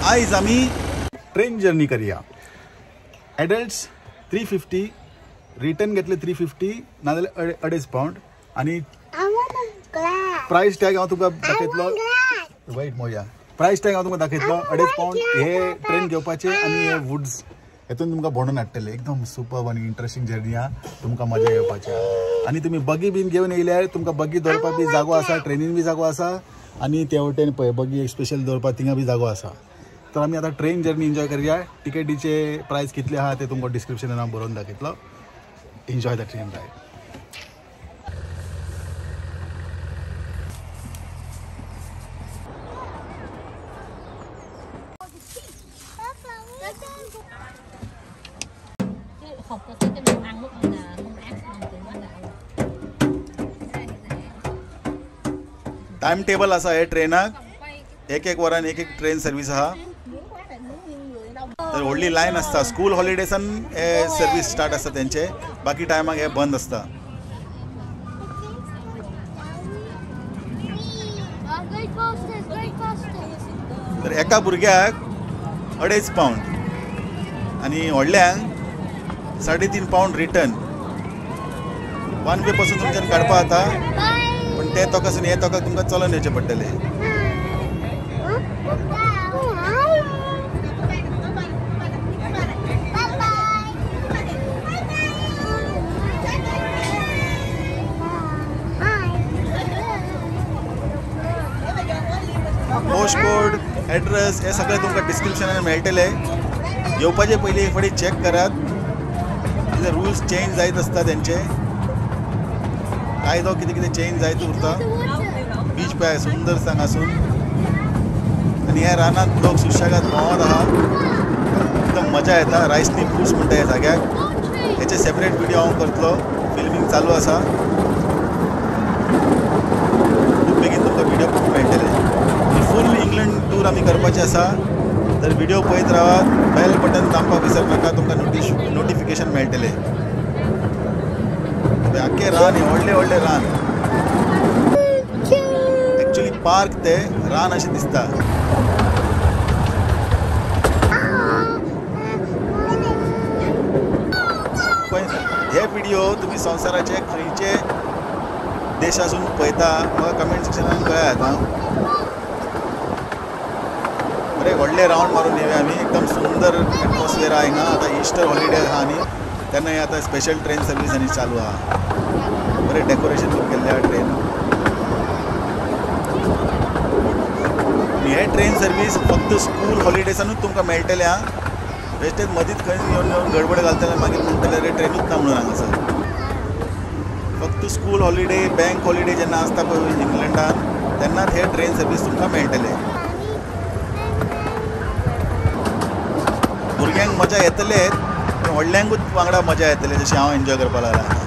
आयज आमी train journey करया. एडल्ट्स 350 रिटर्न घेतले 350 नाजाल्यार 2.5 पावंड. आनी प्रायस टॅग हांव तुमकां दाखयतलो. वायट मोया प्रायस टॅग हांव तुमकां दाखयतलो. 2.5 पावंड हे ट्रेन घेवपाचे आनी हे वुड्स हेतून तुमकां भोंवडून हाडटले. एकदम सुपर आनी इंट्रस्टींग जर्नी आहा, तुमकां मजा येवपाची आहा. आनी तुमी बगी बीन घेवन येयल्यार तुमकां बगी दवरपाक बी जागो आसा, ट्रेनीन बी जागो आसा आनी ते वटेन पळय बगी एक स्पेशल दवरपाक थिंगा बी जागो आसा. तर आमी आतां ट्रेन जर्नी एन्जॉय करया. टिकेटीचे प्रायस कितले आहा ते तुमकां डिस्क्रिप्शनान हांव बरोवन दाखयतलो. Enjoy the train ride. Time table आसा हे ट्रेनाक, एक एक वरान एक एक ट्रेन सर्वीस आहा. तर व्हडली लायन आसता. स्कूल हॉलिडेसान हे सर्वीस स्टार्ट आसता तेंचे, बाकी टायमाक हे बंद आसता. तर एका भुरग्याक 2.5 पावंड आनी व्हडल्यांक 3.5 पावंड रिटर्न. वन वे पासून तुमच्यान काडपा जाता, पण ते तोकासून हे तोकाक तुमकां चलोन येवचें पडटलें. पोस्ट कोड एड्रेस हे सगळें तुमकां डिस्क्रिप्शनान मेळटलें. येवपाचे पयलीं एक फावटी चॅक करात, रुल्स चेंज जायत आसता तेंचे, कायदो कितें कितें चेंज जायत उरता. बीच पळय सुंदर हांगासून आनी ह्या रानांत लोक सुशेगाद भोंवत आहा, एकदम मजा येता. रायसनी वुड्स म्हणटा ह्या जाग्याक. हेचे सेपरेट व्हिडिओ हांव करतलो, फिल्मींग चालू आसा. खूब बेगीन तुमकां व्हिडिओ पळोवंक मेळटले. फूल इंग्लंड टूर आमी करपाचे आसा, तर व्हिडिओ पळयत रावात. बेल बटन दामपाक विसरनाका, तुमकां नोटिफिकेशन मेळटलें. आख्खे रान हे व्हडले व्हडले रान, एक्चुअली पार्क ते रान अशें दिसता. हे व्हिडिओ तुमी संवसाराचे खंयचे देशासून पळयता म्हाका कमेंट सेक्शनान कळयात. हां, बरें व्हडले रावंड मारून येवया आमी. एकदम सुंदर एटमॉस्फियर आहा हिंगा. आतां इस्टर हॉलिडे आहा आनी तेन्ना हे आतां स्पेशल ट्रेन सर्वीस आनी चालू आहा. बरें डेकोरेशन बीन केल्लें आहा ट्रेन. हे ट्रेन सर्वीस फक्त स्कूल हॉलिडेजानूच तुमकां मेळटलें आहा. बेश्टेच मदींच खंय येवन येवन गडबड घालतले मागीर म्हणटले रे ट्रेनूच ना म्हणून हांगासर. फक्त स्कूल हॉलिडे बँक हॉलिडे जेन्ना आसता पळय इंग्लंडान तेन्नाच हे ट्रेन सर्वीस तुमकां मेळटले. भुरग्यांक मजा येतलेच, पण व्हडल्यांकूच वांगडा मजा येतली जशी हांव एन्जॉय करपाक लागला.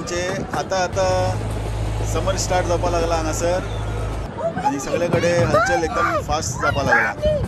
आमचे आतां आतां समर स्टार्ट जावपाक लागला हांगासर आनी सगळे कडेन हलचल एकदम फास्ट जावपाक लागला.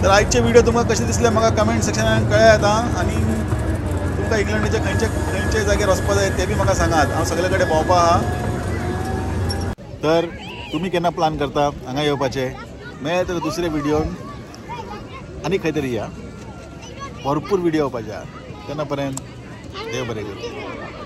तर आयचे व्हिडिओ तुमकां कशें दिसले म्हाका कमेंट सेक्शनान कळयात आनी तुमकां इंग्लंडाच्या खंयचे खंयचे जाग्यार वचपा जाय ते बी म्हाका सांगात. हांव सगळे कडेन भोंवपा आहा. तर तुमी केन्ना प्लान करता हांगा येवपाचें? मेळ्ळें तर दुसरे व्हिडियोन आनी खंय तरी या. भरपूर व्हिडिओ येवपाचे आहा. तेन्ना पर्यंत देव बरें करूं.